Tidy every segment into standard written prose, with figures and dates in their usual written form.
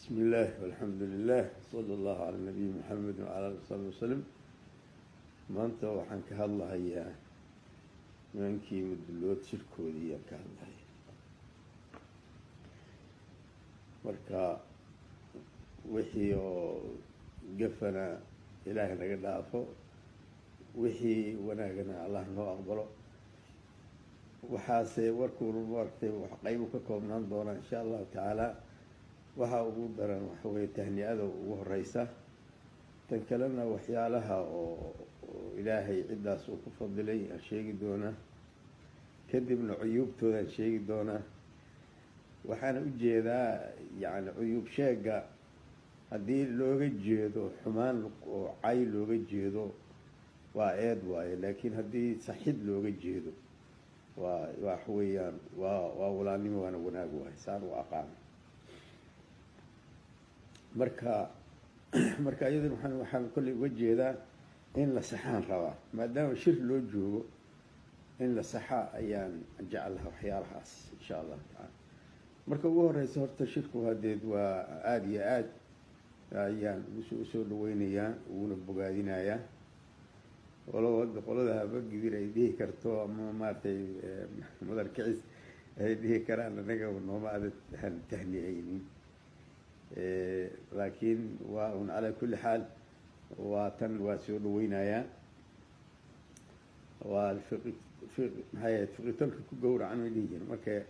بسم الله والحمد لله صلى الله على النبي محمد وعلى آله وصحبه وسلم. Maanta waxaan ka hadlahayaa nimankii Mudulood shirkoodii ayaan ka hadlahaya. Marka wixii oo gafana Ilaahay naga dhaafo, wixii wanaagana Allah noo aqbalo. Waxaase warkuunu maaragtay wax qaybu ka koobnaan doonaa, insha Allahu tacaala. Waxa ugu daran waxa weeye tahni-ada ugu horeysa, tan kalena waxyaalaha oo Ilaahay ciddaas uu ku fadilay aan sheegi doonaa, kadibna cuyuubtoodaan sheegi doonaa. Waxaana ujeedaa, yacni, cuyuub sheega haddii looga jeedo xumaan oo cay looga jeedo waa eed waaye, laakiin haddii saxid looga jeedo waa wax weeyaan waa walaalnimo, waana wanaag waaye, saan u aqaano. Marka iyadana waxaan kolley uga jeedaa in la saxaan rabaa, maadaama shir loo joogo, in la saxa ayaan jeclaha waxyaalahaas, insha Allahu tacaala. Marka ugu horeysa horta shirku hadeed waa aada iyo aad ayaan usoo dhaweynayaa, uguna bogaadinayaa, walow hadda qolada Habagidir ay dhihi karto ama maaragtay Madar Kicis ay dhihi karaan anaga nooma aada tahniyeynin, laakiin waa un calaa kulli xaal waa tan waa soo dhaweynayaa. Waa fiqi fiq maxay ahayd, fiqitolka ku gowracan way dhihi jiren. Marka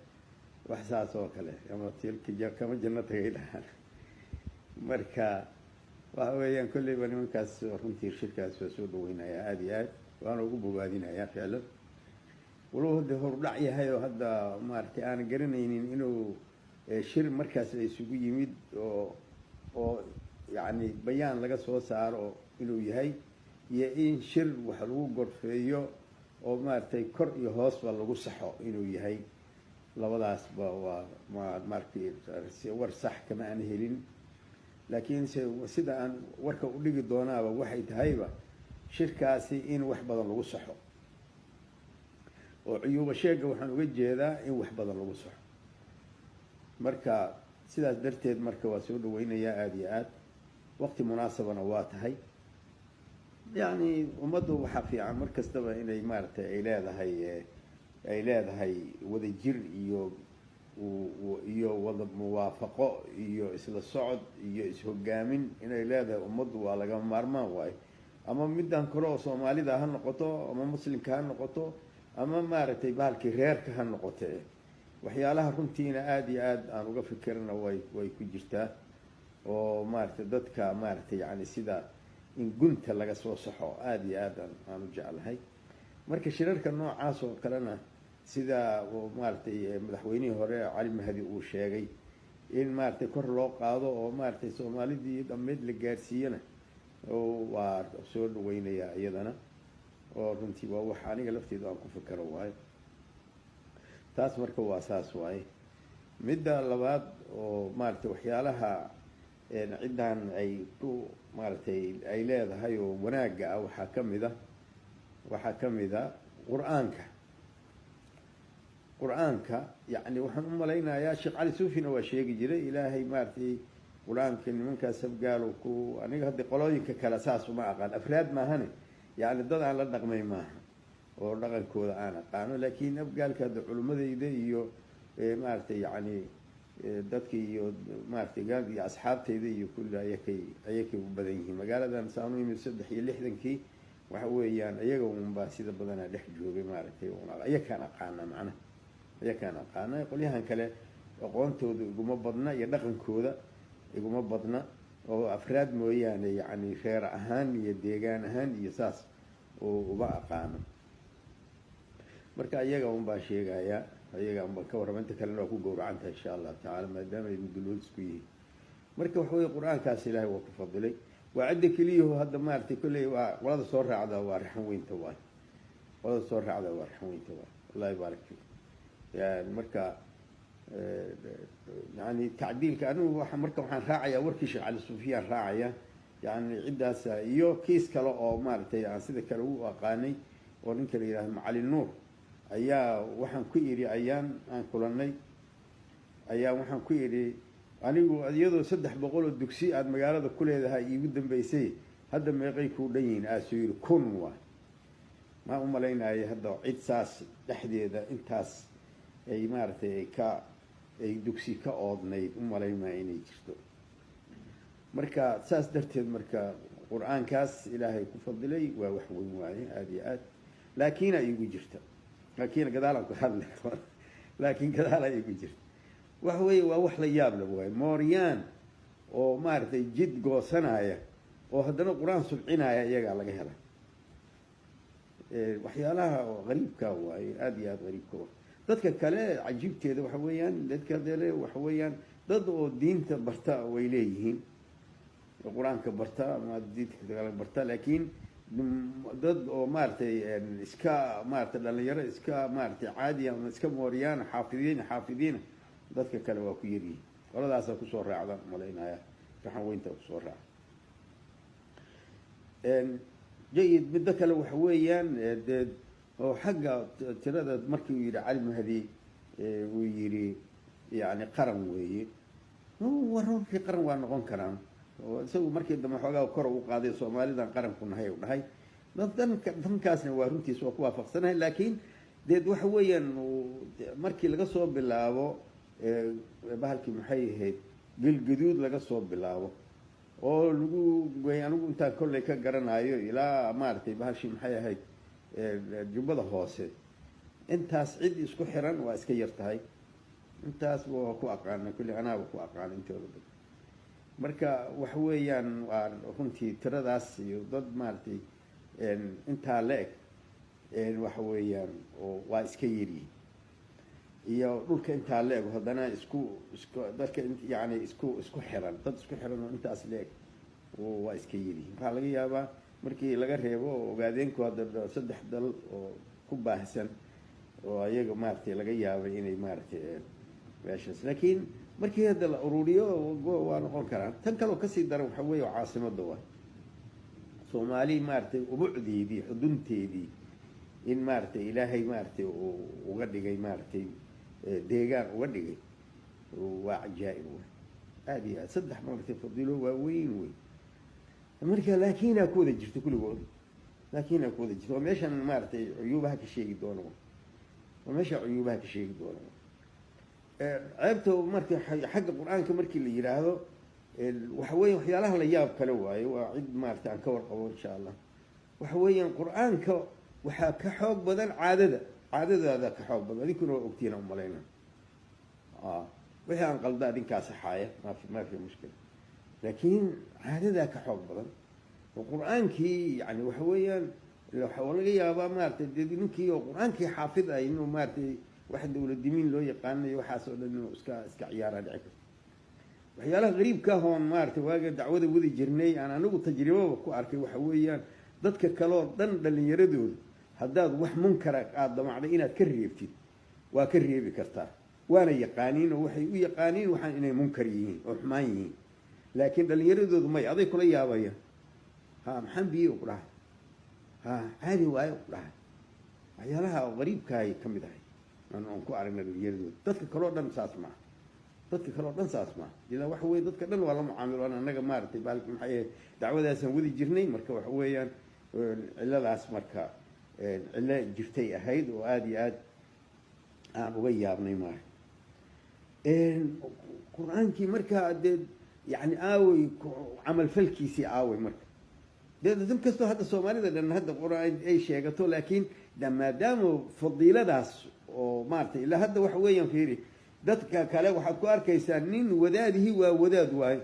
wax saas oo kale ama tilka kama janno tagay dhahaan. Marka waxa weeyaan kolleyba nimankaas runtii shirkaas waa soo dhaweynayaa aada iyo aad, waana ugu bogaadinayaa ficlan, walow hadda horudhac yahay oo hadda maaragtay aanan garanaynin inuu shir markaas la isugu yimid oo yacni bayaan laga soo saaro inuu yahay, iyo in shir wax lagu gorfeeyo oo maaragtay kor iyo hoosba lagu saxo inuu yahay, labadaasba waa ma maaragtay war sax kama aan helin. Laakiin se sida aan warka u dhigi doonaaba waxay tahayba shirkaasi in wax badan lagu saxo, oo cuyuuba sheega waxaan uga jeedaa in wax badan lagu saxo. Marka sidaas darteed marka waa soo dhaweynayaa aada iyo aad, waqti munaasabana waa tahay. Yacni ummaddu waxaa fiican mar kastaba inay maaragtay ay leedahay wadajir iyo wada muwaafaqo iyo isla socod iyo is-hogaamin inay leedahay ummaddu waa lagama maarmaan waayo. Ama middan kale oo Soomaalida ha noqoto, ama Muslimka ha noqoto, ama maaragtay bahalkii reerka ha noqote, waxyaalaha runtiina aada iyo aad aan uga fikirana way ku jirtaa, oo maaragtay dadka maaragtay yani sida in gunta laga soo saxo aada iyo aad aan u jeclahay. Marka shirarka noocaas oo kalena, sida maaragtay madaxweynihii hore Cali Mahdi uu sheegay, in maaragtay kor loo qaado oo maaragtay Soomaalidii dhammeyd la gaarsiiyana, waa soo dhaweynayaa iyadana, oo runtii waa wax aniga lafteedu aan ku fikero waayo taas. Marka waa saas waaye. Midda labaad oo maaragtay waxyaalaha ciddan ay ku maaragtay ay leedahay oo wanaagga ah waxaa kamid a Qur-aanka. Qur-aanka, yacni, waxaan u malaynayaa Sheekh Cali Suufina waa sheegi jiray Ilaahay maaragtay Qur-aanka nimankaas Abgaalo ku. Aniga hadda qolooyinka kale saas uma aqaan, afraad maahane, yacni dad aan la dhaqmay maaha oo dhaqankooda aan aqaano, laakiin Abgaalka hadda culimmadayda iyo maaragtay yacni dadki iyo maaragtay gaal iyo asxaabtayda iyo kulli ayakay u badan yihiin. Magaaladan saanu imid 63-kii, waxa weeyaan iyaga unbaa sida badanaa dhex joogay, maaragtay iyakaan aqaana, macnaha iyakaan aqaana. Qolyahan kale aqoontooda iguma badna iyo dhaqankooda iguma badna, oo afraad mooyaane, yacni reer ahaan iyo deegaan ahaan iyo saas oo uma aqaano. Marka iyaga un baan sheegayaa, iyaga un baan ka warrama, inta kalena waa ku gowracantahay, insha Allahu tacala, maadaama ay Mudulood isku yihiin. Marka waxa weye Qur-aankaas Ilaahay waa ku fadilay, waa cidda keliyaho hadda maaragtay. Kolley waa qolada soo raacda waa Raxan Weynta waay, qolada soo raacda waa Raxan Weynta waay. Wallahi baarak fik. Marka yani tacdiilka anigu waa marka waxaan raacayaa warkii Sheekh Cali Suufiyaan raacaya, yani ciddaas iyo kiis kale oo maaragtay aan sida kale u aqaanay, oo ninka la yihahdo Macalin Nuur ayaa waxaan ku idhi, ayaan aan kulanay, ayaa waxaan ku idhi Anigu iyadoo 300 oo dugsi aada magaalada ku leedahay iigu dambeysay, hadda meeqay kuu dhan yihiin? Aasuu yidhi 1000 waay. Maa u malaynayo hadda cid saas dhexdeeda intaas ay maaragtay ay ka ay dugsi ka oodnayd, u malayn maa inay jirto. Marka saas darteed, marka Qur-aankaas Ilaahay ku fadilay waa wax weyn waaye, aada iyo aad. Laakiina iigu jirta, laakiin gadaalaan ku hadli doona, laakiin gadaalaa iigu jirta. Waxa weeye waa wax la yaab la waaye, mooryaan oo maaragtay jid goosanaya oo haddana Qur-aan subcinaya iyagaa laga hela. Waxyaalaha qariibka waaye, aada iyo aada qariibka wa. Dadka kale cajiibteeda waxa weeyaan, dadka dele waxa weeyaan dad oo diinta barta way leeyihiin, Qur-aanka barta ama diinta kale barta, laakiin dad oo maaragtay iska maaragtay dhalinyaro iska maaragtay caadiya ama iska mooryaan xaafidiina dadka kale waa ku yaryihiin. Qoladaasaa kusoo raacda malaynaya, raxan weynta kusoo raaca. Jayid. Middo kale waxa weeyaan dee oo xagga tirada markii uu yidhi Cali Mahdi, uu yidhi yani qaran weeye, wararkii qaran waa noqon karaan, oo isagu markii dambe xoogaa kor u qaaday, Soomaalidan qaranku nahay u dhahay. Danka dankaasna waa runtiis, waa ku waafaqsanahay. Laakiin deed waxa weeyaan markii laga soo bilaabo bahalkii maxay ahayd, Galgaduud laga soo bilaabo oo lagu goy, anigu intaan kollay ka garanayo, ilaa maaragtay bahashii maxay ahayd, Jubbada Hoose, intaas cid isku xiran waa iska yar tahay. Intaas waa ku aqaana kulli, anaaba ku aqaana intooda badan. Marka waxa weeyaan waa runtii tiradaas iyo dad maaragtay intaa la eg waxa weeyaan oo waa iska yaryihin, iyo dhulka intaa la eg haddana isku dadka yani isku xiran, dad isku xiran oo intaas la eg waa iska yaryihin. Waxaa laga yaabaa markii laga reebo Ogaadeenku hadda saddex dal oo ku baahsan oo ayaga maaragtay laga yaabay inay maaragtay meeshaas, laakiin markii hadda la ururiyo waa noqon karaan. Tan kaleo kasii daran waxa weeye caasimada waay Soomaali maaragtay ubucdeedii, xudunteedii in maaragtay Ilaahay maaragtay uu uga dhigay maaragtay deegaan uga dhigay, waa cajaa'ib wey, aada iyo aad. Saddex maaragtay fadiilo waaweyn wey. Marka laakiinaa ku wada jirto kulligood, laakiinaa ku wada jirto waa meeshan maaragtay cuyuubaha ka sheegi doono, waa meesha cuyuubaha ka sheegi doono, ceebta. Marka xagga Qur-aanka markii la yidhaahdo, waxa weya waxyaalaha la yaab kale waaye, waa cid maaragtay aan ka warqabo insha Allah. Waxa weeyaan Qur-aanka waxaa ka xoog badan caadada, caadadaada ka xoog badan. Adinkuna waa ogtiina umalayna, wixii aan qalda adinkaa saxaaya, ma fi mushkila, laakiin caadadaa ka xoog badan oo Qur-aankii yani waxa weeyaan waxa laga yaabaa maaragtay dee ninkii oo Qur-aankii xaafid ah inuu maaragtay wax dawladimiin loo yaqaanayo waxaas oo dhan inuu iska ciyaaraa dhici karto. Waxyaalaha qariibka ah oon maaragtay waaga dacwada wadi jirnay aan anigu tajribaba ku arkay waxa weeyaan, dadka kaleoo dhan dhalinyaradooda haddaad wax munkara aada damacday inaad ka reebtid, waa ka reebi kartaa, waana yaqaaniin oo waxay u yaqaaniin waxaan inay munkar yihiin oo xumaan yihiin. Laakiin dhalinyaradoodu may, aday kula yaabaya. Ha, maxaan biyo ku dhahay, ha caadi waayo ku dhahay. Waxyaalaha qariibkaay ka mid ahay aan ku aragna dhalinyaradooda. Dadka kaleo dhan saas maaha, dadka kale oo dhan saas maaha. Ilaa waxa weye dadka dhan waa la mucaamiloon. Annaga maaragtay baalki maxay ahayd, dacwadaasaan wadi jirnay. Marka waxa weeyaan cilladaas marka cillo jirtay ahayd oo aada iyo aad aan uga yaabnay maarag Qur-aankii. Marka dee yani aawey camalfalkiisii, aawey? Marka dee dad kastoo hadda Soomaalida dhan hadda Qur-aan ay sheegato, laakiin maadaama fadiiladaas oo maaragtay ilaa hadda waxa weeyaan, fiiri, dadka kale waxaad ku arkaysaa nin wadaadihii waa wadaad waayo,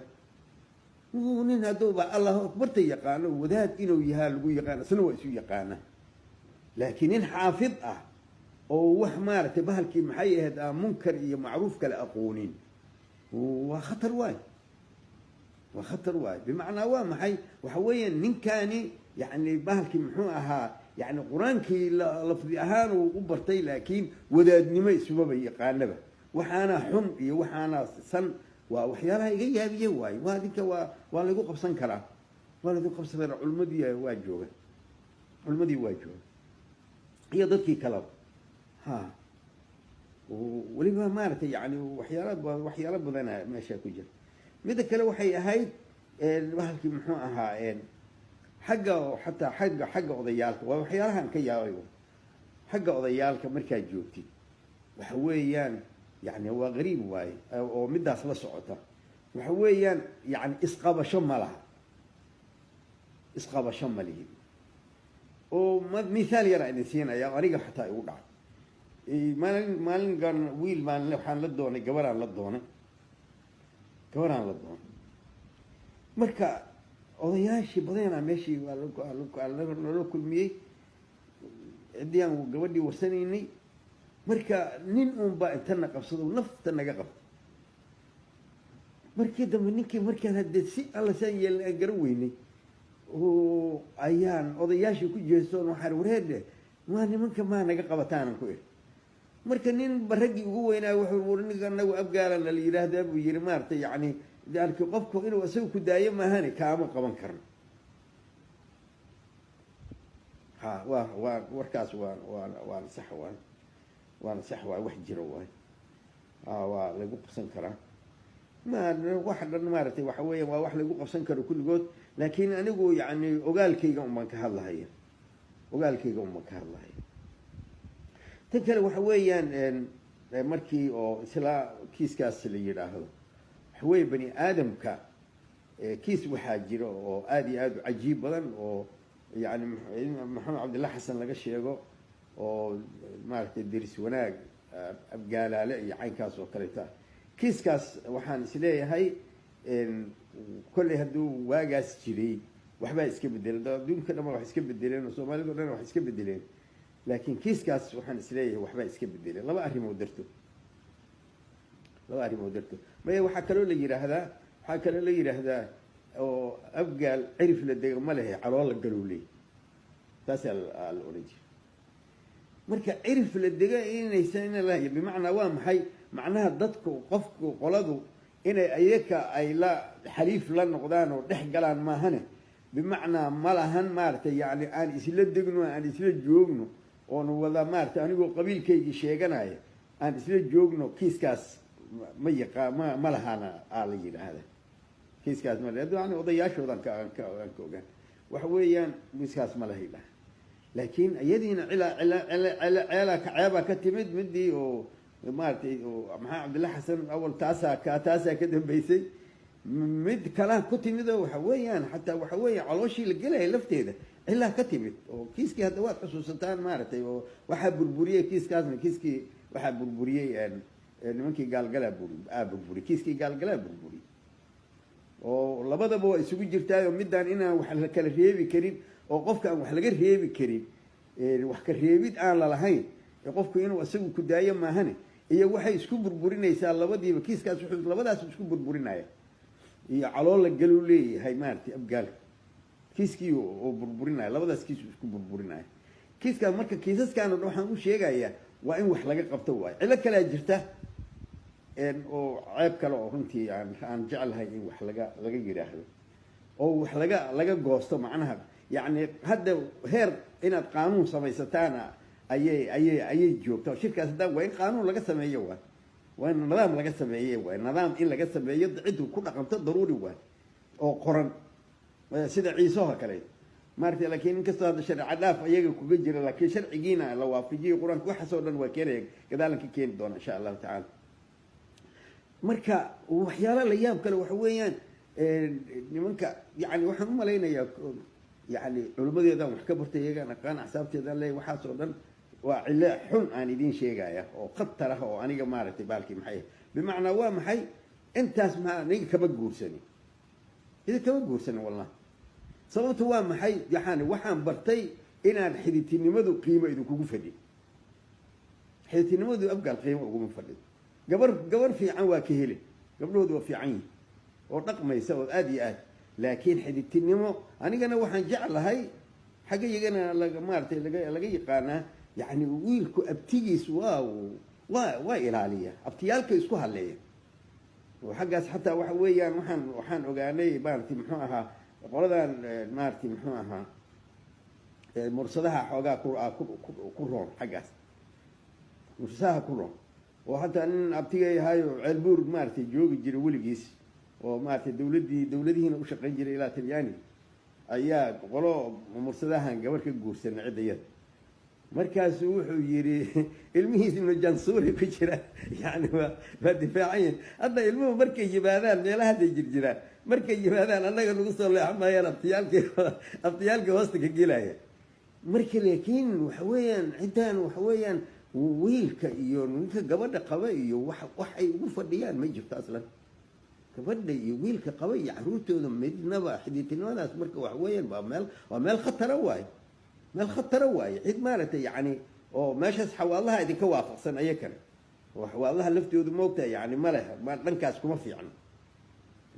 nin hadduuba Allahu akbarta yaqaano wadaad inuu yahaa lagu yaqaano, isna waa isu yaqaana. Laakiin nin xaafid ah oo wax maaragtay bahalkii maxay ahayd aan munkar iyo macruuf kale aqoonin, waa khatar waay, waa khatar waay. Bimacnaa waa maxay? Waxa weeyaan ninkani yani bahalkii muxuu ahaa, yani Qur-aankii lafdi ahaan uu u bartay, laakiin wadaadnimo isumaba yaqaanaba, waxaana xun iyo waxaana san. Waa waxyaalaha iga yaabiye waayo. Waa adinka waa lagu qabsan karaa, waa lagu qabsan karaa. Culmadii waa jooga, culmadii waa jooga iyo dadkii kaleba. Ha, Weliba maaragtay yani waxyaalo badana meesha ku jira. Midda kale waxay ahayd bahalkii muxuu ahaa, xagga xataa xagga odayaalka, waa waxyaalahan ka yaabay. Xagga odayaalka markaad joogtid, waxa weeyaan yani waa qariib waaye oo middaas la socota. Waxa weeyaan yani isqabasho ma laha, isqabasho ma lihin. Oo mithaal yaraa idin siinaya, aniga xataa igu dhacay. Maalin wiil baan waxaan la doonay, gabaraan la doonay, gabaraan la doonay. Marka odayaashii badanaa meeshii waa nala kulmiyey, ciddii aan gabadhii warsanaynay. Marka nin uun baa intana qabsado, nafta naga qabta. Markii dambe ninkii markaan haddee si alla saan yeelin aan garan weynay oo ayaan odayaashii ku jeestoon, waxaan wareedhe, maa nimanka maa naga qabataanan ku iri. Marka nin ba raggii ugu weynaa wuxuu wuri, ninka anagu Abgaalana la yidhaahdaa buu yiri, maaragtay yacni alki qofku inuu isaga ku daayo maahane kaama qaban karno. Ha, waa warkaas waa sax, waana sax, waay wax jiro waay. Waa lagu qabsan karaa, ma wax dhan maaragtay waxa weeya waa wax lagu qabsan karo kulligood. Laakiin anigu yani ogaalkayga un baan ka hadlahaya, ogaalkayga un baan ka hadlahaya. Tan kale waxa weeyaan markii oo isla kiiskaas la yidhaahdo, waxa weeye bani aadamka kiis waxaa jira oo aada iyo aada u cajiib badan oo yani Maxamed Cabdillah Xasan laga sheego oo maaragtay deris wanaag Abgaalaale iyo caynkaas oo kaleeta. Kiiskaas waxaan isleeyahay kolley hadduu waagaas jiray waxbaa iska bedeleen, adduunka dhan wax iska bedeleen oo soomaalida o dhan wax iska bedeleen. Laakiin kiiskaas waxaan isleeyahay waxbaa iska bedeleen laba arrimood dartood, laba arrimood dartood. Maya, waxaa kaloo la yidhaahdaa oo Abgaal cirif la dego ma lehe, calool la galuu leey, taasaa la odhan jira. Marka cirif la dega inaysan in bimacnaa waa maxay macnaha? Dadku qofku qoladu inay ayaka ay la xaliif la noqdaan oo dhex galaan maahane, bimacnaa ma lahan maaragtay yani aan isla degno, aan isla joogno oon wada maaragtay anigoo qabiilkaygii sheeganaya aan isla joogno. Kiiskaas ma yaqaa ma lahana aa la yidhaahda. Kiiskaas ma yani odayaashoodan ka aan ka aan ka ogaan waxa weeyaan kiiskaas ma lahay dhaha. Laakiin iyadiina cila cila cila cila ceelaa ka ceebaa ka timid midii oo maaragtay oo Maxamed Cabdillah Xasan awal taasaa ka dambeysay. Mid kalaa ku timid oo waxa weeyaan xataa waxa weeya calooshii la gelaya lafteeda cilaa ka timid oo kiiskii hadda waad xusuusataan maaragtay oo waxaa burburiyey kiiskaasna, kiiskii waxaa burburiyey nimankii Gaalgalaa aa burburiyey, kiiskii Gaalgalaa burburiyey. Oo labadaba waa isugu jirtaayo, midaan inaan wax la kala reebi karin oo qofka aan wax laga reebi karin, wax ka reebid aan lalahayn, qofku inuu isagu ku daayo maahane, iyo waxay isku burburinaysaa labadiiba. Kiiskaas wuxuu labadaas isku burburinaya iyo calool la galuu leeyahay maaragtay Abgaalka kiiskii oo burburinaya, labadaas kiis isku burburinaya kiiskaas. Marka kiisaskaan o dhan waxaan u sheegayaa waa in wax laga qabto waayo. Cillo kalea jirta oo ceeb kale oo runtii aan jeclahay in wax laga yidhaahdo oo wax laga goosto. Macnaha yacni hadda heer inaad qaanuun samaysataana ayay joogtaa shirkaas. Hadda waa in qaanuun laga sameeyo, waa in nidaam laga sameeye, waay nidaam in laga sameeyo ciddu ku dhaqanto daruuri waay oo qoran sida Ciisoha kale maarata. Laakiin inkastoo hadda shareeca dhaaf ayaga kuga jira, laakiin sharcigiina la waafajiyo Qur-aanka, waxaas oo dhan waa keenaya, gadaalan ka keeni doona insha Allahu tacaala. Marka waxyaala la yaab kale waxa weeyaan nimanka yani waxaan u malaynayaa yani culimadeedaan wax ka bartay, iyagaan aqaan, axsaabteedaan leeyahy, waxaas oo dhan waa cilo xun aan idiin sheegaya oo khatar ah oo aniga maaragtay baalkii maxay bimacnaa waa maxay intaas ma aniga kama guursanin, idin kama guursanin wallah. Sababtu waa maxay? Yani waxaan bartay inaan xididtinimadu qiimo idinkugu fadhin. Xididtinimadu Abgaal qiimo uguma fadhin. Gabar fiican waa ka heli, gabdhahoodu waa fiican yihin oo dhaqmaysa oo aada iyo aad, laakiin xididtinimo anigana waxaan jeclahay xagga iyagana laga maaratay laga yaqaanaa yani wiilku abtigiis waa ilaaliya, abtiyaalka isku hadleeya oo xaggaas xataa waxa weeyaan waxaan ogaanay maaratay muxuu ahaa qoladan maaratay muxuu ahaa mursadaha xoogaa ku roon xaggaas, mursadaha ku roon oo Oo hataa nin abtigay ahaayo Ceelbuur maaragtay joogi jiray weligiis, oo maaragtay dawladdii dawladihiina u shaqayn jiray ilaa Talyaani, ayaa qolo mursadahan gabar ka guursanay ciddayada. Markaasu wuxuu yidhi ilmihiis ibnu jansuuri ku jira, yani waa difaacan yahin. Hadda ilmuhu markay yimaadaan meelahaasay jirjiraan, markay yimaadaan annaga nagu soo leexan maayaan, abtiyaalkii hoosta ka gelaya. Marka laakiin waxa weeyaan ciddan waxa weeyaan wiilka iyo ninka gabadha qaba iyo wax ay ugu fadhiyaan ma jirto aslan. Gabadha iyo wiilka qaba iyo caruurtooda midnaba xididtinimadaas. Marka waxa weeyaan waa meel khatara waaye, meel khatara waaye. Cid maaragtay yani oo meeshaas xawaadlaha idinka waafaqsan ayakana, oo xawaadlaha laftoodu moogtahay yani ma leh ma dhankaas kuma fiicno,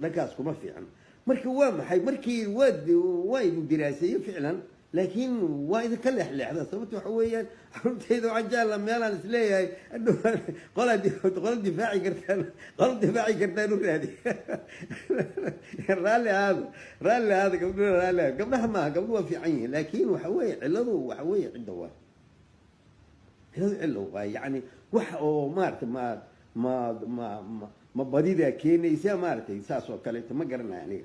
dhankaas kuma fiicno. Marka waa maxay markii waa idin diraaseeye ficlan, laakiin waa idinka leexleexda. Sababta waxa weeyaan caruurtayda waxaan jecla meelaan isleeyahay hadhow qola qola difaaci kartaan, qola difaaci kartaan u raadi. Raalli ahaado, raalli ahaado gabdhuhu, raalli ahaado. Gabdhaha maaha, gabdhuhu waa fiican yihiin, laakiin waxa weeye cilladu waxa weeye cidda waa cilladu, cillo waa yani wax oo maaragtay ma ma badidaa keenaysa maaragtay saas oo kaleeto, ma garanayo aniga.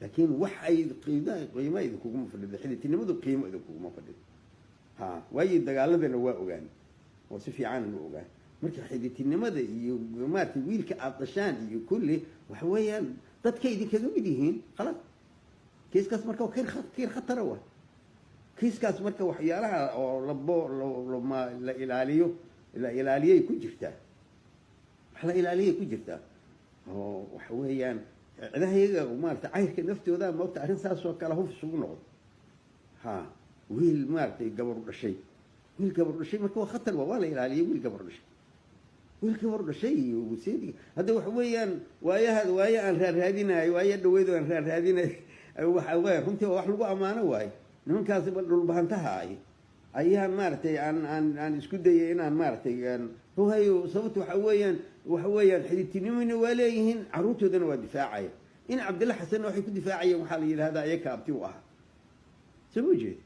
Laakiin wax ay qiima qiimo idinkuguma fadhido, xididtinimadu qiimo idinkuguma fadhido. Ha, waayo dagaaladana waa ogaan oo si fiican u ogaan. Marka xididtinimada iyo maaragtay wiilka aada dhashaan iyo kulli waxa weeyaan dadkay idinkaga mid yihiin, khalas. Kiiskaas marka waa kiir khatara wa kiiskaas. Marka waxyaalaha oo labo la ilaaliyo, la ilaaliyay ku jirtaa, wax la ilaaliyay ku jirtaa. Oo waxa weeyaan cidahayaga maarata cayrka naftooda maogta arrin saas oo kale huf isugu noqdo. Ha, wiil maaragtay gabar dhashay, wiil gabar dhashay marka waa khatar, waa la ilaaliyay. Wiil gabar dhashay, wiil gabar dhashay iyo seedi hadda waxa weeyaan waayaha waaye aan raarraadinayo, waaye dhaweyd aan raarraadinayo, waxa weya runtii waa wax lagu ammaano waaye. Nimankaasi dhulbahantaha ahi ayaan maaragtay aan isku dayay inaan maaragtay huhayo. Sababta waxa weeyaan xididtinimona waa leeyihiin, carruurtoodana waa difaacaya. In Cabdilla Xasanna waxay ku difaacayeen waxaa la yidhahdaa ayaka abti u ahaa, soo ma jeed?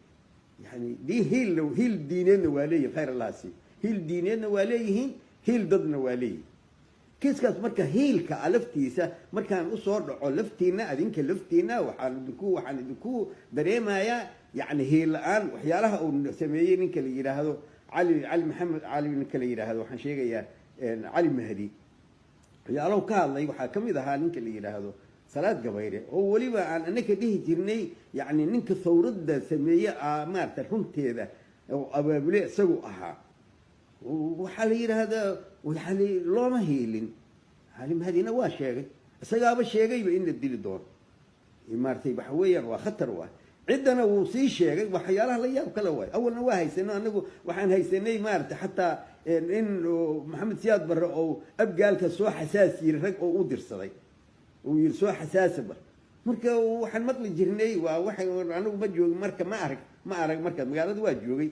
Yani dii hiil hiil diineedna waa leeyihin, khayr allaha sii, hiil diineedna waa leeyihiin, hiil dadna waa leeyihin. Kiiskaas marka hiilka a laftiisa markaan usoo dhaco, laftiina adinka laftiina waxaan idinku dareemayaa yani hiil la-aan. Waxyaalaha uu sameeyey ninka la yidhaahdo Cali Maxamed Cali, ninka la yidhaahdo, waxaan sheegayaa Cali Mahdi, waxyaalahu ka hadlay waxaa ka mid ahaa ninka la yidhaahdo Salaad Gabayre, oo weliba aan anaka dhihi jirnay yani ninka thawradda sameeye maarata runteeda oo abaabule isagu ahaa. Waxaa la yidhaahdaa waxaa looma hiilin. Cali Mahdina waa sheegay, isagaaba sheegayba in la dili doono maaratay. Waxa weeyaan waa khatar waay. Ciddana wuu sii sheegay waxyaalaha la yaab kale waay. Awalna waa haysano, anagu waxaan haysanay maarata xataa in Maxamed Siyaad Barre oo Abgaalka soo xasaas yiri, rag oo u dirsaday uu yiri soo xasaasa bar. Marka waxaan maqli jirnay waa waxa anigu ma joogin marka, ma arag marka magaalada waa joogay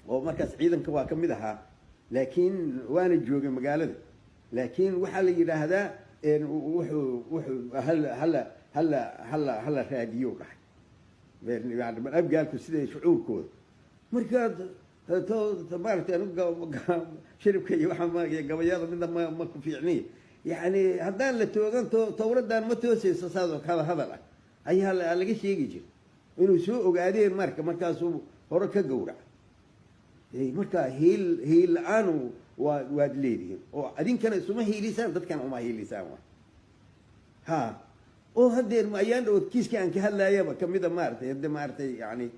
oo markaas ciidanka waa ka mid ahaa, laakiin waana joogay magaalada. Laakiin waxaa la yidhaahdaa wuxuu hala raadiyo dhahay Abgaalku siday shucuurkooda. Markaad maaragtay anigu shiribka iyo waxa gabayada midna ma ku fiicniy. Yani haddaan la toogan tawradan ma toosayso, saasoo kala hadal ah ayaa laga sheegi jira inuu soo ogaadeen. Marka markaasuu hore ka gowrac. Marka hiil la-aanu waad leedihiin oo adinkana isuma hiilisaan, dadkana uma hiilisaan wa ha. Oo haddeen ayaan dhawood kiiskii aan ka hadlaayaba kamida maaratay hadde maaratay yani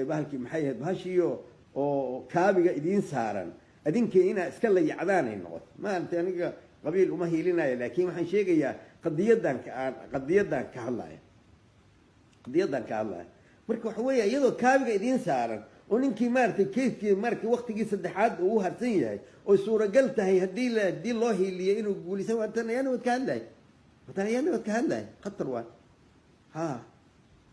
bahalkii maxay ahayd bahashiyo oo kaabiga idiin saaran adinka inaa iska layacdaan ay noqoto. Maaragtay aniga qabiil uma hiilinayo, laakiin waxaan sheegayaa qadiyadan aan qadiyadan ka hadlaya, qadiyadan ka hadlaya. Marka waxa weeya iyadoo kaabiga idiin saaran oo ninkii maaratay keyskii markii waktigii saddexaad uu u harsan yahay oo suuragal tahay haddii loo hiiliyo inuu guulaysan, tan ayaana wad ka hadlay, tan ayaana wad ka hadlay. Khatar waay ha,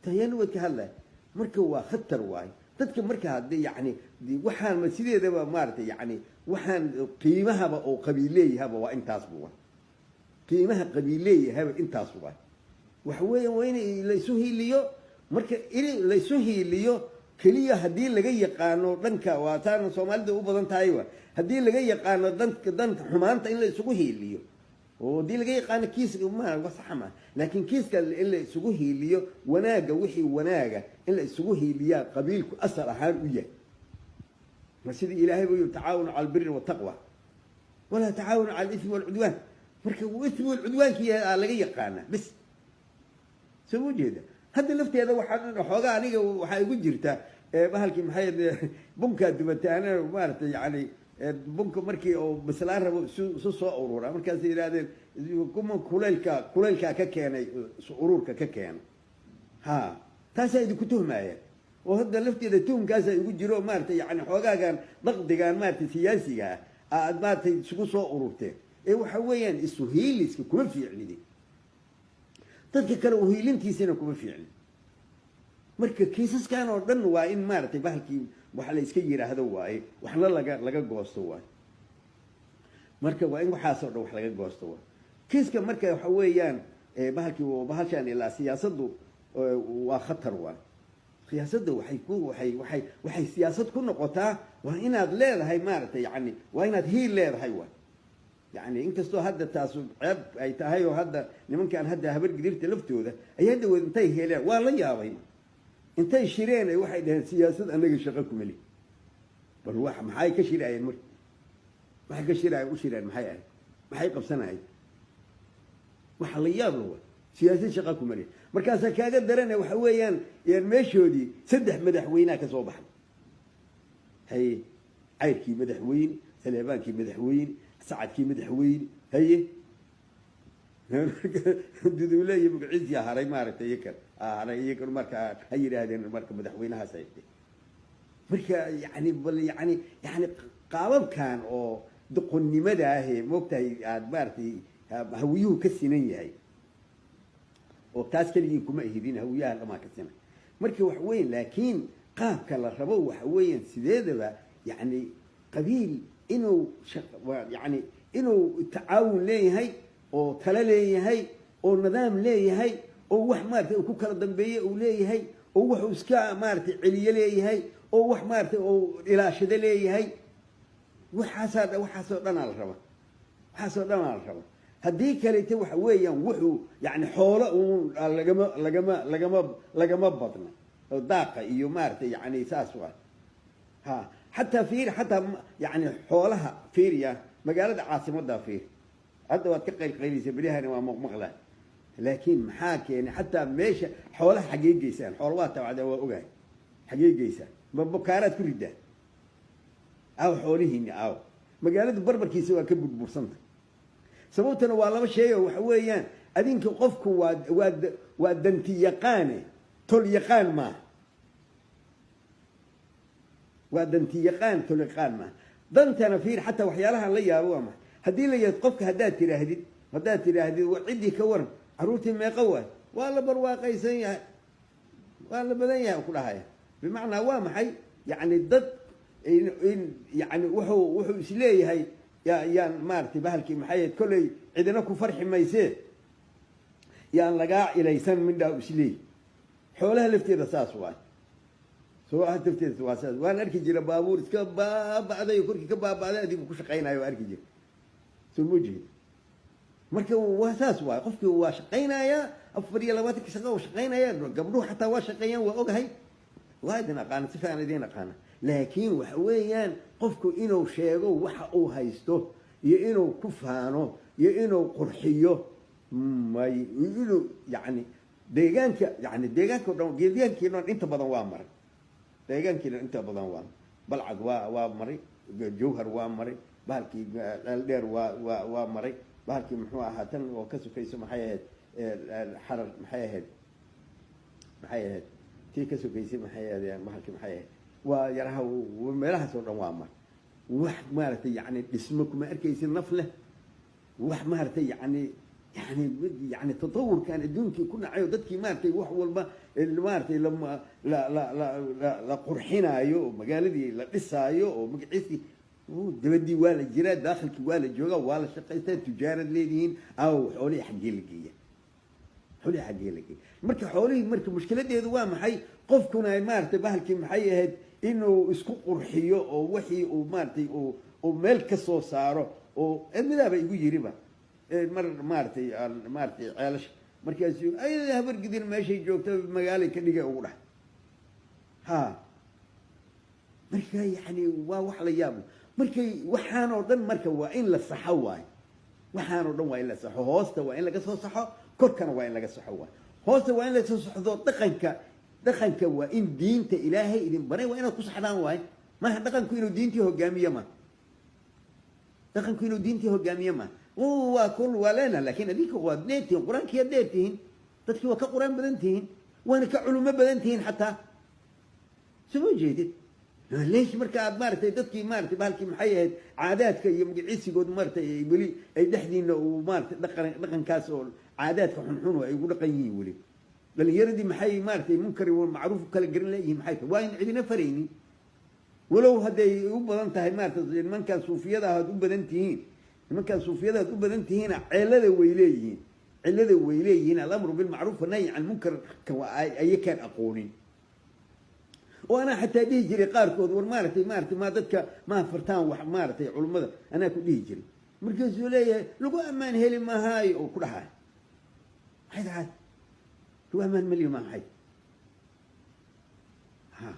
tan ayaana wad ka hadlay. Marka waa khatar waay dadka. Marka haddii yani waxaan sideedaba maaratay yani waxaan qiimahaba oo qabiileeyahaba waa intaas bu qiimaha qabiileeyahaba intaas waay. Waxa weeya waa in laysu hiiliyo. Marka in laysu hiiliyo Keliya haddii laga yaqaano dhanka, waa taana Soomaalida u badan tahay, wa haddii laga yaqaano danka, danka xumaanta in la isugu hiiliyo, oo haddii laga yaqaano kiiska ma saxa ma, laakiin kiiska in la isugu hiiliyo wanaagga, wixii wanaaga in la isugu hiiliyaa qabiilku asal ahaan u yahay. Ma sidii Ilaahay buu yiri: "Tacaawanu cala albiri waltaqwa walaa tacaawanu cala alismi walcudwaan." Marka ismi walcudwaankii aa laga yaqaanaa bes, soo ma jeeda? Hadda lafteeda waxaa xoogaa aniga waxaa igu jirta bahalkii, maxay, bunkaa dubataana maaragtay, yani bunka markii uu bislaan rabo isu soo urura. Markaasay yidhahdeen kuma kulaylka, kulaylkaa ka keenay isu ururka ka keenay. Ha, taasaa idinku tuhmaya, oo hadda lafteeda tuhumkaasaa igu jiro, maaragtay, yani xoogaagan daqdigan, maaragtay, siyaasiga ah aad, maaragtay, isugu soo ururteen. Ee waxa weeyaan isu hiiliska kuma fiicnidi, dadka kale uhiilintiisana kuma fiicni. Marka kiisaskan oo dhan waa in, maaragtay, bahalkii wax la iska yidhaahdo waaye, waxna laga goosto waaye. Marka waa in waxaasoo dhan wax laga goosto waaye kiiska. Marka waxa weeyaan bahalkii bahashaan ilaa siyaasaddu waa khatar waay. Siyaasadda waxay ku waxay waxay waxay siyaasad ku noqotaa waa inaad leedahay, maaragtay, yani waa inaad hiil leedahay waay. Yani inkastoo hadda taasu ceeb ay tahay, oo hadda nimankan hadda Habargidirta laftooda ay hadda wad intay heleen, waa la yaabay, intay shireen ay waxay dhaheen: "Siyaasad anaga shaqo kumeli." Bal wax maxay ka shiraayeen? Marka waxay ka shiraayeen u shireen maxay ahayd? Maxay qabsanahayd? Waxa la yaab la wa siyaasad shaqa kumeli. Markaasaa kaaga darane, waxa weeyaan yan meeshoodii saddex madaxweynea ka soo baxay. Haye, Cayrkii madaxweyne, Saleebaankii madaxweyne, Sacadkii madaxweyne. Haye, Duduule iyo magaciisii haray, maaragtay, iyakan haray iyakan. Marka ha yidhaahdeen marka madaxweynahaas haystay. Marka yani bal yani qaababkan oo doqonnimada ahe, moogtahay, aada maaragtay Hawiyuhu ka sinan yahay, oo taas keligii kuma ahidin, Hawiyaha dhamaa ka sinan. Marka wax weyn, laakiin qaabka la rabo waxa weeyaan sideedaba, yani qabiil inuu yani inuu tacaawun leeyahay, oo talo leeyahay, oo nidaam leeyahay, oo wax, maaragtay, uu ku kala dambeeye uu leeyahay, oo wuxuu iska, maaragtay, celiye leeyahay, oo wax, maaragtay, oo ilaashado leeyahay. Waxaasaa waxaasoo dhanaa la raba, waxaasoo dhanaa la raba. Haddii kalete waxa weeyaan wuxuu yani xoolo uun lagama badna oo daaqa iyo, maaragtay, yani saas waa. Ha, xataa fiir, xataa yani xoolaha fiiriya, magaalada caasimadda fiir. Hadda waad ka qaylqaylaysa beryahani, waa maqmaqla, laakiin maxaa keenay? Xataa meesha xoolaha xaggee geysaan? Xoola waa tabacda, waa ogahay. Xaggee geysaan? Ma bukaaraad ku ridaa? Aaw xoolihiini? Aaw magaaladu barbarkiisa waa ka burbursanta. Sababtana waa laba shay oo waxa weeyaan adinka qofku waa danti yaqaane, tol yaqaan maaha. Waa danti yaqaan, tol yaqaan maaha. Dantana fiir, xataa waxyaalahan la yaabo waa maxay? Haddii la yihahdo qofka, haddaad tidhaahdid wa ciddii ka waran, carruurtii meeqa waay, waa la barwaaqaysan yahay, waa la badan yahay, ku dhahaya. Bimacnaa waa maxay? Yani dad in yani wuxuu isleeyahay ya yaan, maaragtay, bahalkii maxay ahayd, kolley cidina ku farxi maysee, yaan lagaa ilaysan midhaa isleeyahy. Xoolaha lafteeda saas waay, soo lafteeda waa saas. Waan arki jira baabuur iska baaba'day, korkii ka baaba'day, adigu ku shaqaynayo waa arki jira, soo ma jeed? Marka waa saas waay. Qofkii waa shaqaynayaa, 24-ka shaqa uu shaqaynaya. Gabdhuhu xataa waa shaqeeyaan, waa ogahay, waa idin aqaana, si fiican idin aqaana. Laakiin waxa weeyaan qofku inuu sheego waxa uu haysto, iyo inuu ku faano, iyo inuu qurxiyo, may inuu yani deegaanka, yani deegaanka o dhan, deegaankii dhan inta badan waa maray, deegaankii dhan inta badan waa Balcad, waa maray, Jawhar waa maray, bahalkii Dheer waa maray, bahalkii muxuu ahaa, tan oo ka sokayso, maxay ahayd, Xarar, maxay ahayd tii ka sokaysay, maxay ahayd, bahalkii maxay ahayd, waa yaraha, meelahaas oo dhan waa maray. Wax, maaragtay, yani dhismo kuma arkaysid naf leh, wax, maaragtay, yani tatawurkan adduunkii ku dhacay oo dadkii, maaragtay, wax walba, maaragtay, lama la la la la la qurxinaayo, oo magaaladii la dhisaayo, oo magaciisii dabadii waa la jiraa, daakhilkii waa la joogaa, waa la shaqaystaa, tujaarad leedihiin. Aw xoolihii xaggee la geeya? Xoolihii xaggee la geeyey? Marka xoolihii, marka mushkiladeedu waa maxay? Qofkuna maaragtay bahalkii maxay ahayd inuu isku qurxiyo oo wixii uu maaragtay uu meel ka soo saaro, oo midaaba igu yiriba mar maaragtay aan maaragtay Ceelasha, markaasu ayada Habargidin meeshay joogta magaalay ka dhigay ugu dhahay. Ha, marka yani waa wax la yaab. Markay waxaan oo dhan marka waa in la saxo waayo. Waxaan oo dhan waa in la saxo. Hoosta waa in laga soo saxo, korkana waa in laga saxo waayo. Hoosta waa in laga soo saxdo dhaqanka. Dhaqanka waa in diinta Ilaahay idin baray waa inaad ku saxdaan waayo. Maaha dhaqanku inuu diintii hogaamiye, ma dhaqanku inuu diintii hogaamiye ma. Waa kul waa leena, laakiin adinka waad dheertihiin, Qur-aankiyaad dheertihiin, dadkii waa ka Qur-aan badan tihiin, waana ka culumo badan tihiin xataa. Soo ma jeedid? Leesh marka aad maaragtay dadkii maaragtay bahalkii maxay ahayd caadaadka iyo magaciisigood maaragtay ay weli ay dhexdiina uu maaragtay dhaqan dhaqankaas oo caadaadka xunxun ay ugu dhaqan yihiin weli? Dhalinyaradii maxay maaragtay munkar iyo macruuf kala garan leeyihiin? Maxay tahay? Waa in cidina faraynin, walow hadday u badan tahay maaragtay nimankan suufiyada aad u badan tihiin. Nimankan suufiyada aad u badan tihiina ceelada way leeyihiin, cilada way leeyihiin. الأمر بالمعروف والنهي عن المنكر ayakaan aqoonin, oo anaa xataa dhihi jiray qaarkood, war maaragtay ma dadka ma fartaan wax maaragtay culummada, anaa ku dhihi jiray. Markaasuu leeyahay lagu ammaan heli mahaayo oo ku dhahay. Maxay tahay lagu ammaan meli mahay? Ha,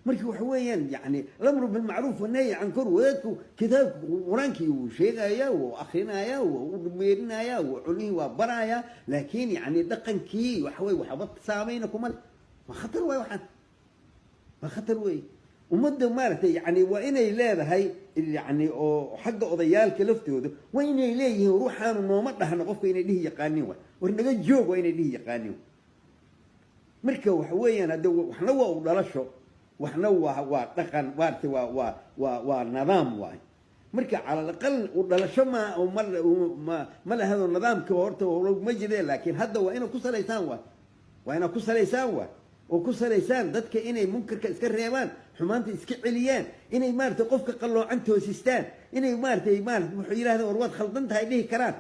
marka waxa weeyaan yani الأمر بالمعروف والنهي عن kor wadaadku kitaabka Qur-aankii wuu sheegayaa, wuu akrinayaa, wuu u meerinayaa, wuu culihii waa barayaa, laakiin yani dhaqankii waxa wey waxba saamayna kuma le. Waa khatar waay, waxaan waa khatar wey. Ummadda maaragtay yani waa inay leedahay yani oo xagga odayaalka laftooda waa inay leeyihiin ruuxaanu nooma dhahno qofka inay dhihi yaqaanin waay, war naga joog waa inay dhihi yaqaanin. Marka waxa weeyaan hadde waxna waa u dhalasho, waxna waa dhaqan, maaragtay waa nidaam waay. Marka على الأقل u dhalasho ma lahado nidaamka horta ma jire, laakiin hadda waa inaad ku salaysaan waay, waa inaad ku salaysaan waay, oo ku salaysaan dadka inay munkarka iska reebaan, xumaanta iska celiyaan, inay maaragtay qofka qalloocan toosistaan, inay maaragtay wuxuu yidhahda war waad khaldan tahay dhihi karaan.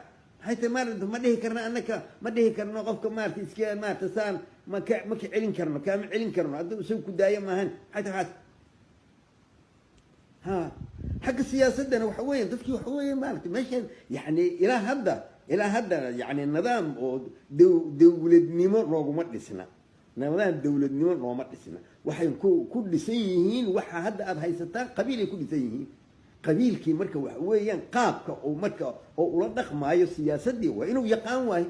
Maxay tahay maaragta ma dhihi karno annaka? Ma dhihi karno qofka maaragtay iska maaragtay saan ma ka celin karno, kaama celin karno hadduu isagu ku daayo maahan. Maxay tahay waxaas? Ha, xagga siyaasaddana waxa weeya dadkii waxa weeye maaragtay meeshan yani ilaa hadda yani nidaam oo dawladnimo nooguma dhisna, nidaam dawladnimo nooma dhisna. Waxay ku dhisan yihiin waxa hadda aada haysataan, qabiilay ku dhisan yihiin. Qabiilkii marka waxa weeyaan qaabka uu marka oo ula dhaqmaayo siyaasaddii waa inuu yaqaan waayo,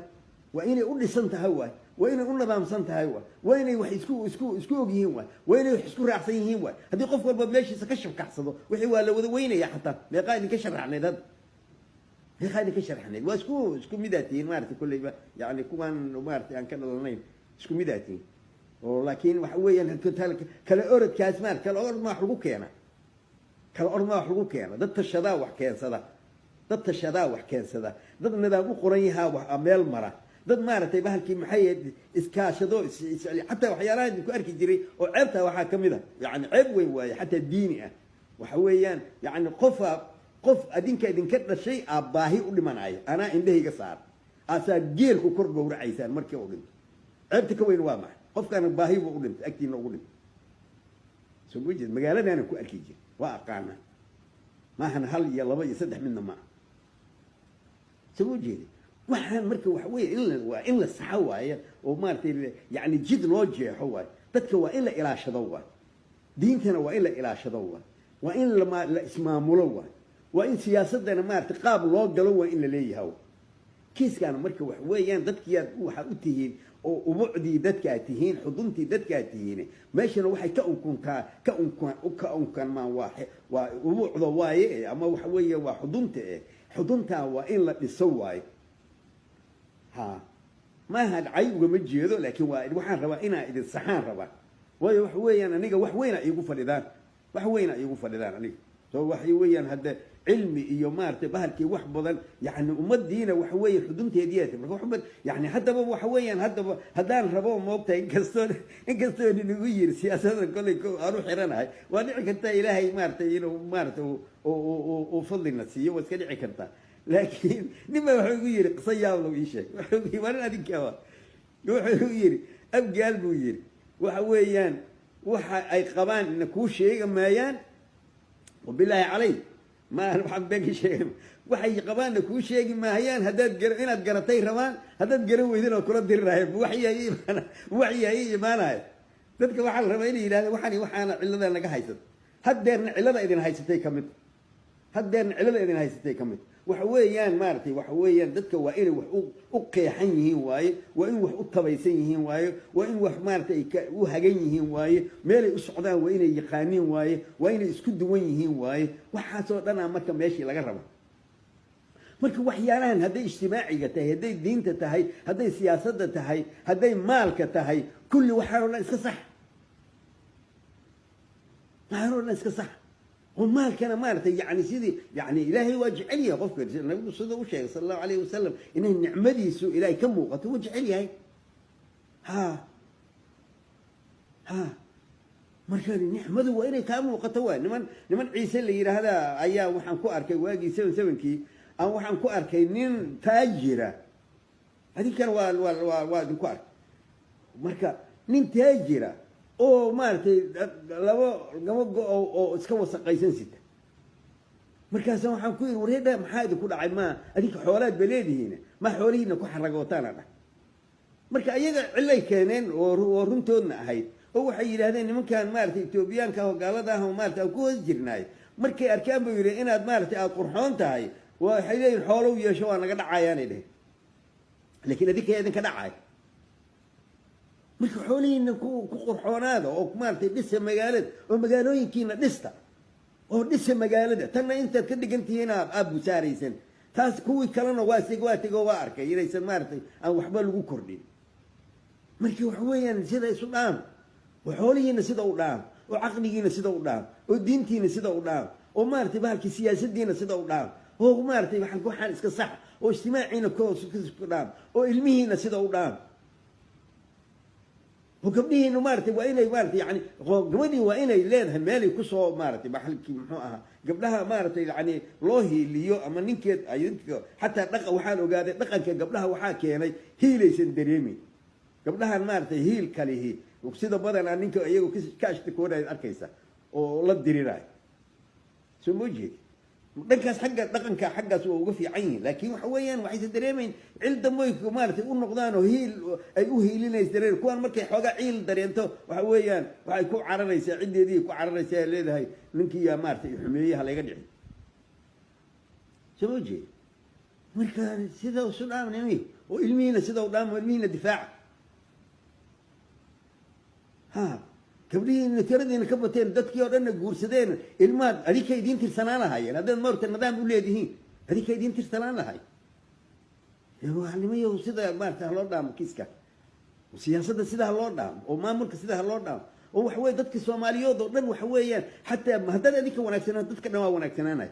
waa inay u dhisan tahay waay, waa inay u nidaamsan tahay waay, waa inay wax isku og yihiin waay, waa inay wax isku raacsan yihiin waay. Haddii qof walba meeshiisa ka shabkaxsado, wixii waa la wada weynaya. Xataa meeqaa idinka sharaxnayd hadda? Meeqaa idinka sharaxnayd? Waa isku midaa tihiin maaragtay kolleyba, yani kuwaan maaragtay aan ka dhalanayn isku midaa tihiin oo, laakiin waxa weeyaan kala orodkaas maarata kala orod ma wax lagu keena, kala orod ma wax lagu keena. Dad tashadaa wax keensada, dad tashadaa wax keensada, dad nidaam u qoran yahaa wax meel mara, dad maaragtay bahalkii maxay iskaashado. Xataa waxyaalaha idinku arki jiray oo ceebtaa waxaa ka mid a, yani ceeb weyn waaye, xataa diini ah, waxa weeyaan yani qof adinka idinka dhashay aa baahi u dhimanaya, anaa indhahayga saar, aasaa geelku kor gowracaysaan markii u dhinto. Ceebta ka weyn waa maxay? Qofkaana baahi buu u dhintay, agtiina ugu dhintay. Soo ma jeed? Magaaladaana ku arki jira, waa aqaana, maahan hal iyo laba iyo saddex midna maaha. Soo ma jeedi? Waxaan marka waxa weeye waa in la saxo waaye, oo maaragtay yani jid loo jeexo waaye. Dadka waa in la ilaashado waaye, diintana waa in la ilaashado waaye, waa in la ismaamulo waaye, waa in siyaasadana maaragtay qaab loo galo waa in la leeyahay. Kiiskaana marka waxa weeyaan dadkiyaad waxaad u tihiin oo ubucdii dadkaad tihiin, xuduntii dadkaad tihiin. Meeshana waxay ka unkuntaa ka unkanmaan waa ubucda waaye, ama waxa weeye waa xudunta xuduntaa waa in la dhiso waaye. Ha, maaha cay ugama jeedo, laakiin waa waxaan rabaa inaa idin saxaan rabaa, waayo waxa weeyaan aniga wax weyna iigu fadhidaan, wax weyna iigu fadhidaan aniga. So waxay weeyaan hadda cilmi iyo maaragtay bahalkii wax badan, yani ummadiina waxa weeye xudunteediyaa. Marka wax yani haddaba waxa weeyaan haddaba haddaan rabo, moogtahay, inkastoo ninagu yiri siyaasada kolley aan u xiranahay, waa dhici kartaa Ilaahay maaragtay inuu maaragtay uu fadlina siiyo, waa iska dhici kartaa. Laakiin nin baa wuxuu igu yiri qiso yaab lagu ii sheeg. Wuxuu waa nin adinka. Wuxuu yidhi Abgaal buu yidhi, waxa weeyaan waxa ay qabaan na kuu sheegi maayaan. Wabilaahi calay, ma waxaan been ka sheegay. Waxay qabaanna kuu sheegi maayaan. Haddaad gar inaad garatay rabaan, haddaad garan weydin oo kula diriraayo, waxyahay imaanaya. Dadka waxaa la rabaa inay yidhahdeen waxani waxaana cillada naga haysata. Haddeerna cillada idin haysatay ka mid, haddeerna cillada idin haysatay ka mid. Waxa weeyaan maaragtay, waxa weeyaan dadka waa inay wax u qeexan yihiin waaye, waa in wax u tabaysan yihiin waaye, waa in wax maaragtay u hagan yihiin waaye, meelay u socdaan waa inay yaqaaniin waaye, waa inay isku duwan yihiin waaye. Waxaasoo dhanaa marka meeshii laga rabo. Marka waxyaalahan hadday ijtimaaciga tahay, hadday diinta tahay, hadday siyaasadda tahay, hadday maalka tahay, kulli waxaan o dhan iska sax, waxaan o dhan iska sax. Oo maalkana maaragtay, yani sidii yani Ilaahay waa jecel yahay qofka. Nabigu sida u sheegay, sala Allahu alayhi wasalam, inay nicmadiisu Ilaahay ka muuqato wuu jecel yahay. Ha, marka nicmadu waa inay kaa muuqato. Waa niman Ciise la yidhaahda ayaa waxaan ku arkay waagii 77-kii aan waxaan ku arkay nin taajira. Adinkana waa idinku arkay. Marka nin taajira oo maaragtay laba go- oo iska wasaqaysan sita. Markaasa waxaan ku yidhi, "Wareedha, maxaa idinku dhacay? Ma adinka xoolaad ba leedihiin, ma xoolihiina ku xaragootaana?" Dhah. Marka ayaga cillay keeneen oo runtoodna ahayd, oo waxay yidhahdeen nimankan maaragtay Etoobiyaanka ah oo gaalada ah oo maarata aan ku hoos jirnaay, markay arkaan buu yidhi inaad maaragtay aada qurxoon tahay, waxay leeyihin xoolow yeesho, waa naga dhacayaanay dheheen. Laakiin adinka idinka dhacay. Marka xoolihiina ku qurxoonaada oo maaragtay dhisa magaalada oo magaalooyinkiina dhista oo dhisa magaalada tanna intaad ka dhigan tihiin aad busaaraysan. Taas kuwii kalena waa tego, waa arkay inaysan maaragtay aan waxba lagu kordhin. Marka waxa weeyaan sida isu dhaam, oo xoolihiina sida u dhaam, oo caqligiina sida u dhaam, oo diintiina sida u dhaam, oo maaragtay bahalkii siyaasadiina sida u dhaam, oo maaragtay waxaan iska sax, oo ijtimaaciina ku dhaam, oo ilmihiina sida u dhaam, oo gabdhihiinu maaragtay waa inay maaragtay yani gabadhii waa inay leedahay meelay kusoo maaragtay baxalkii muxuu ahaa gabdhaha maaragtay yani loo hiiliyo ama ninkeed xataa dhaqa. Waxaan ogaaday dhaqanka gabdhaha waxaa keenay hiilaysan dareemin gabdhahan maaragtay hiil kalihi sida badanaa ninka iyago ka ashtakoonayd arkaysa oo la dirirayo. Soo ma jeedi? Dhankaas xagga dhaqanka xaggaas waa uga fiican yihin, laakiin waxa weeyaan waxaysan dareemayn cil damboy maaragtay u noqdaan oo hiil ay u hiilinaysa dareen. Kuwaan markay xoogaa ciil dareento, waxa weeyaan waxay ku cararaysaa ciddeedii, ku cararaysaa, leedahay ninkii yaa maaragtay xumeeye, ha layga dhici. Soo ma jeedi? Marka sida isu dhaamnimi oo ilmihiina sida u dhaam oo ilmihiina difaaca. Ha, gabdhihiina tiradiina ka bateen, dadkii oo dhanna guursadeen, ilmaad adinka idiin tirsanaan lahaayeen haddaad maarta nidaam u leedihiin, adinka idiin tirsanaan lahay. Nimayow, sida maarata haloo dhaamo kiiska siyaasadda, sida haloo dhaamo, oo maamulka sida haloo dhaamo, oo waxa weye dadka Soomaaliyood oo dhan waxa weeyaan xataa haddaad adinka wanaagsanaan, dadka dhan waa wanaagsanaanay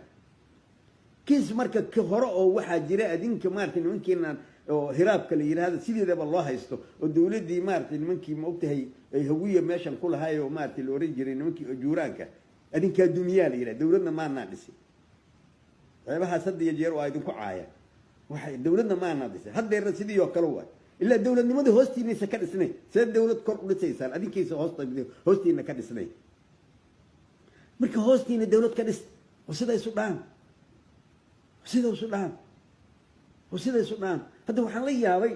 kiis. Marka ka hore oo waxaa jira adinka maarata nimankiinan oo Hiraabka la yidhaahdo sideedaba loo haysto, oo dawladdii maaratay nimankii ma ogtahay ay Hawiya meeshan ku lahay oo maaratay la oran jiray nimankii Ajuuraanka, adinkaa dumiyaa la yidhaha. Dawladna maanaa dhisin. Ceebahaas hadda iyo jeer waa idinku caaya. Waxay dawladna maanaa dhisin, haddeerna sidii oo kale waay. Ilaa dawladnimada hoostiinaysa ka dhisnay, see dawlad kor u dhisaysaan adinkiisa hoostiina ka dhisnay? Marka hoostiina dawlad ka dhis, oo sida isu dhaam, sida isu dhaam, oo sida isu dhaam. Hadda waxaan la yaabay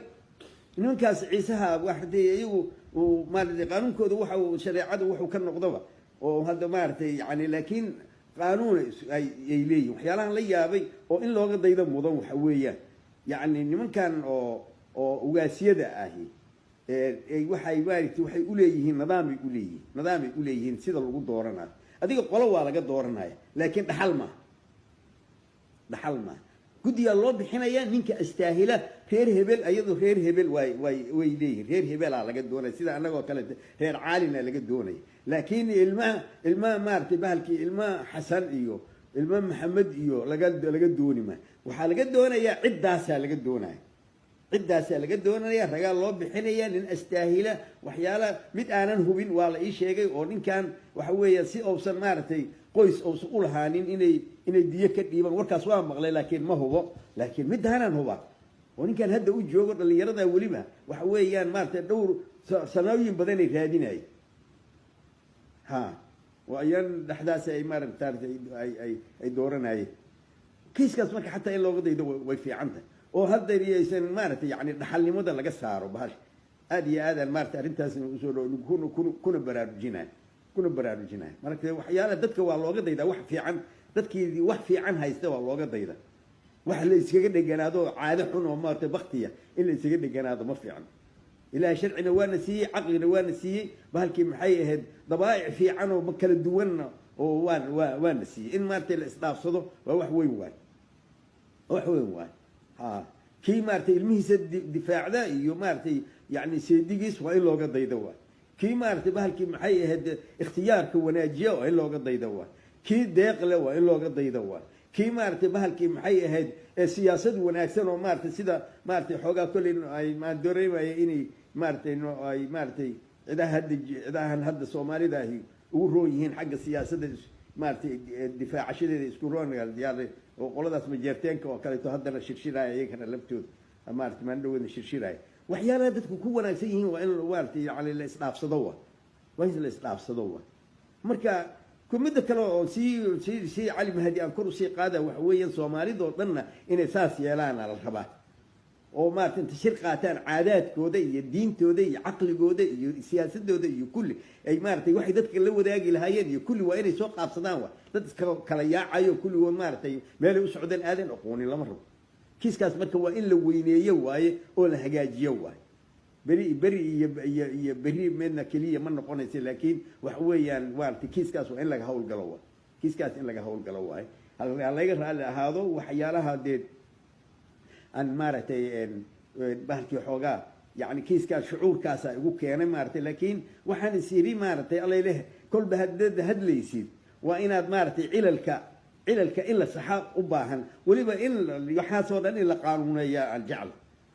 nimankaas Ciisaha waxdee iyagu uu maaratay qaanuunkooda waxa uu shareecadu wuxuu ka noqdoba oo hadda maaragtay yani, laakiin qaanuun ay leeyihin. Waxyaalahan la yaabay oo in looga daydo mudan waxa weeyaan yacni nimankan oo ugaasyada ahi waxay maaragtay waxay uleeyihiin nidaamay uleeyihiin, nidaamay uleeyihiin sida lagu dooranayo. Adiga qolo waa laga dooranaya, laakiin dhaxal maaha, dhaxal maaha. Guddigaa loo bixinaya ninka astaahila. Reer hebel, ayado reer hebel way leeyihin, reer hebelaa laga doonaya, sida annagoo kale reer Caalina laga doonaya. Laakiin ilmaha maaragtay bahalkii ilmaha Xasan iyo ilmaha Maxamed iyo laga dooni maayo. Waxaa laga doonayaa ciddaasaa laga doonaya, ciddaasaa laga doonaya. Ragaa loo bixinaya nin astaahila. Waxyaala mid aanan hubin waa la ii sheegay oo ninkan waxa weeya si uusan maaragtay qoys uusan u lahaanin inay diyo ka dhiibaan. Warkaas waa maqlay, laakiin ma hubo. Laakiin middaanaan hubaa. Oo ninkan hadda u joogo dhallinyarada weliba waxa weeyaan maaragtay dhowr sanooyin badanay raadinayeen. Ha, oo ayaan dhexdaas ay maaragta ay dooranayeen kiiskaas. Marka xataa in looga daydo way fiican tahay, oo hadda aysan maaragtay yani dhaxalnimada laga saaro bahasha. Aad iyo aadaan maaragtay arrintaasna usoo dhow kuna baraarujinayo. Marka waxyaala dadka waa looga daydaa wax fiican, dadkii wax fiican haysta waa looga dayda. Wax la iskaga dheganaado oo caado xun oo maaragtay baktiya in la iskaga dheganaado ma fiican. Ilahay sharcina waana siiyey, caqlina waana siiyey, bahalkii maxay ahayd, dabaa'ic fiican oo kala duwanna oo waan waa waana siiyey. In maaragtay la isdhaafsado waa wax weyn waay, wax weyn waay. Ha, kii maaragtay ilmihiisa difaacda iyo maaragtay yani seedigiis waa in looga daydo waay. Kii maaragtay bahalkii maxay ahayd ikhtiyaarka wanaajiya waa in looga daydo waay. Kii deeqle waa in looga daydo waay. Kii maaragtay bahalkii maxay ahayd siyaasad wanaagsan oo maaragtay sida maaragtay xoogaa kolley ay maan dareemaya inay maaragtay ay maaragtay cidaha hadda cidahan hadda Soomaalida ahi ugu roon yihiin xagga siyaasadda, maaragtay difaacashadeeda isku roon oo qoladaas Majeerteenka oo kaleeto haddana shirshiraya, iyagana laftooda maaragtay maandhaweedna shirshiraya. Waxyaalaha dadku ku wanaagsan yihiin waa in maaragtay yani la isdhaafsado, waa in la isdhaafsado wa. Marka midda kale oo sii Cali Mahdi aan kor usii qaada waxa weeyaan, Soomaalidoo dhanna inay saas yeelaana la rabaa, oo maarata inta shir qaataan caadaadkooda iyo diintooda iyo caqligooda iyo siyaasadooda iyo kulli ay maaratay waxay dadka la wadaagi lahaayeen iyo kulli waa inay soo qaabsadaan. Wa dad iska kala yaacayo kulligood maaragtay meelay u socdeen aadan aqoonin lama rabo kiiskaas. Marka waa in la weyneeyo waaye oo la hagaajiyo waaye. Beri beri iyo beri midna keliya ma noqonaysa, laakiin waxa weeyaan maaragtay kiiskaas waa in laga hawlgalo waay, kiiskaas in laga hawlgalo waaye. Ha laga raalli ahaado waxyaalaha dee aan maaragtay bahalkii xoogaa yani kiiskaas shucuurkaasa igu keenay maaragtay, laakiin waxaan is yidhi maaragtay allayleh kolba haddaad hadlaysid waa inaad maaragtay cilalka in la saxa u baahan, weliba in waxaasoo dhan in la qaanuuneeya aan jecla.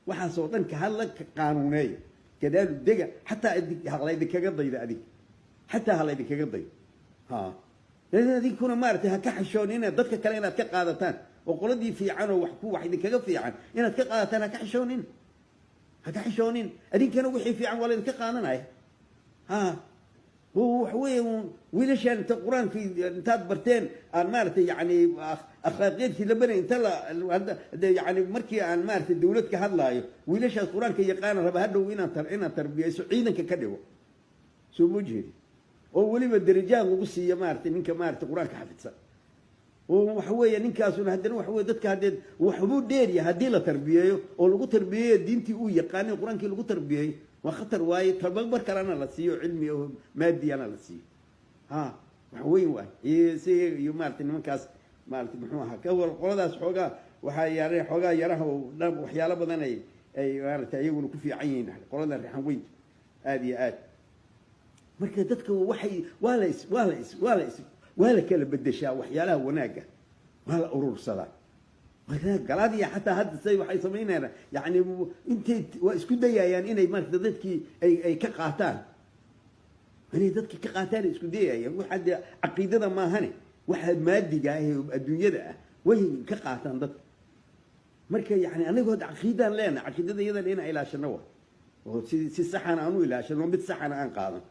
Waxaasoo dhan ka hadla, ka qaanuuneeya, gadaalu dega, xataa ha laydinkaga daydo adig, xataa ha laydinkaga daydo. Ha, adinkuna maaragtay ha ka xishoonina dadka kale inaad ka qaadataan, oo qoladii fiican oo wax ku wax idinkaga fiican inaad ka qaadataan ha ka xishoonin, ha ka xishoonin. Adinkana wixii fiican waa laydinka qaadanaya. Ha, waxa weeye wiilashaan inta Qur-aankii intaad barteen aan maaragtay yani akhlaaqiyadkii la baray inta la yani markii aan maaragtay dawlad ka hadlaayo, wiilashaas Qur-aanka yaqaana raba hadhow inaan tarbiyayso, ciidanka ka dhigo, soo ma jeedi, oo weliba darajaad lagu siiyo maaragtay ninka maaragtay Qur-aanka xafidsan. Oo waxa weeye ninkaasuna haddana waxa weye dadka haddee waxbuu dheeryahay haddii la tarbiyeeyo oo lagu tarbiyeeyo diintii uu yaqaanay, Qur-aankii lagu tarbiyeeyo, waa khatar waaye. Tababar kalena la siiyo, cilmi oo maadiyana la siiyo, ha, wax weyn waay. Si iyo maaragtay nimankaas maaragtay muxuu ahaa ka qoladaas xoogaa waxaa yara xoogaa yaraha dhan waxyaalo badan ay maaragtay iyaguna ku fiican yihiin qolada Raxan Weynta aada iyo aad. Marka dadka waxay waa la is waa la kala bedeshaa waxyaalaha wanaagga, waa la urursadaa galaadiya. Xataa hadda say waxay samaynayaan yani intay waa isku dayayaan inay marata dadkii ay ka qaataan, inay dadkii ka qaataan ay isku dayayaan. Waxa dee caqiidada maahane, waxa maadiga ah ee adduunyada ah way ka qaataan dadka. Marka yani anagu hadda caqiidaan leenahay, caqiidada iyadan inaan ilaashano wa oo si saxana aan u ilaashano, mid saxana aan qaadan.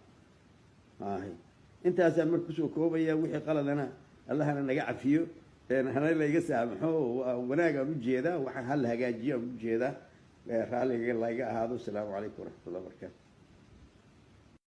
Intaasaan marka kusoo koobaya. Wixii qaladana Allahana naga cafiyo, hana layga saamaxo. Wanaagaan ujeedaa, waxaan hala hagaajiyo aan ujeedaa. Raalliga layga ahaado. Asalaamu calaykum waraxmatullah barakatu.